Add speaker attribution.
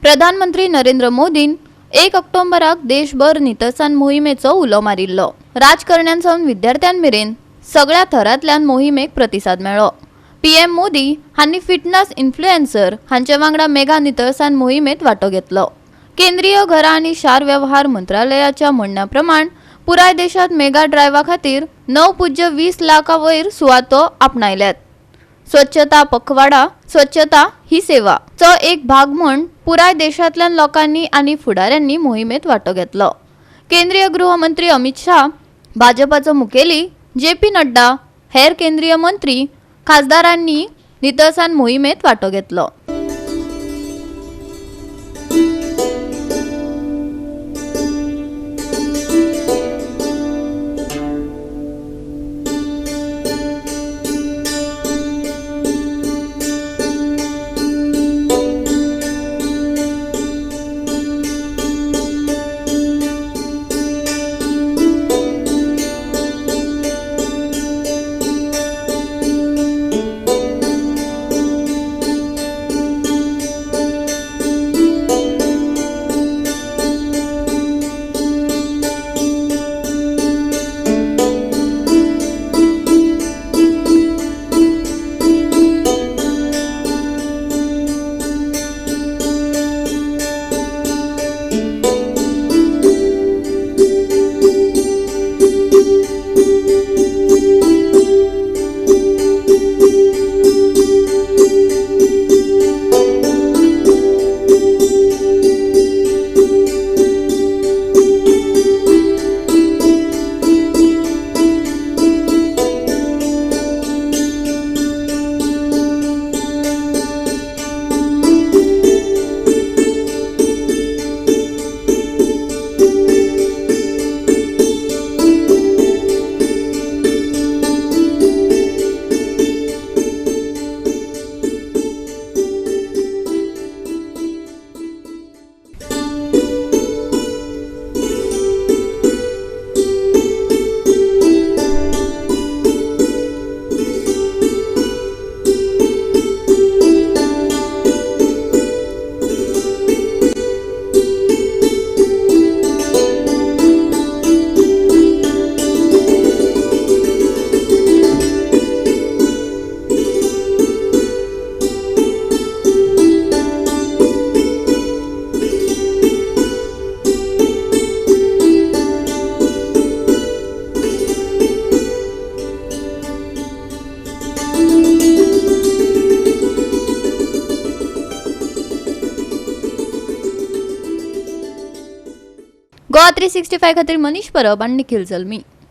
Speaker 1: प्रधानमंत्री नरेंद्र मोदीन 1 ऑक्टोबराक देशभर नितळसाण मोहिमेचो उलो मारिल्लो. राजकारण्यां सावन विद्यार्थ्यां मेरेन सगळ्या थरांतल्यान मोहिमेक प्रतिसाद मेळ्ळो. पीएम मोदी हांणी फिटनस इन्फ्लुएन्सर हांचे वांगडा मेगा नितळसाण मोहिमेत वांटो घेतलो. केंद्रीय घरां आनी शार व्यवहार मंत्रालयाच्या म्हणण्या प्रमाण पुराय देशात मेगा ड्रायव्हा खातीर 9.20 लाखा वयर सुवातो आपणायल्यात. स्वच्छता पखवाडा स्वच्छता ही सेवा चो एक भाग म्हूण पुराय देशांतल्यान लोकांनी आनी फुडाऱ्यांनी मोहिमेत वांटो घेतलो. केंद्रीय गृहमंत्री अमित शाह, भाजपाचो मुखेली जे पी नड्डा, हेर केंद्रीय मंत्री, खासदारांनी नितळसाण मोहिमेत वांटो घेतलो. गोवा 365 खातीर मनीष परब आनी निखिल जल्मी.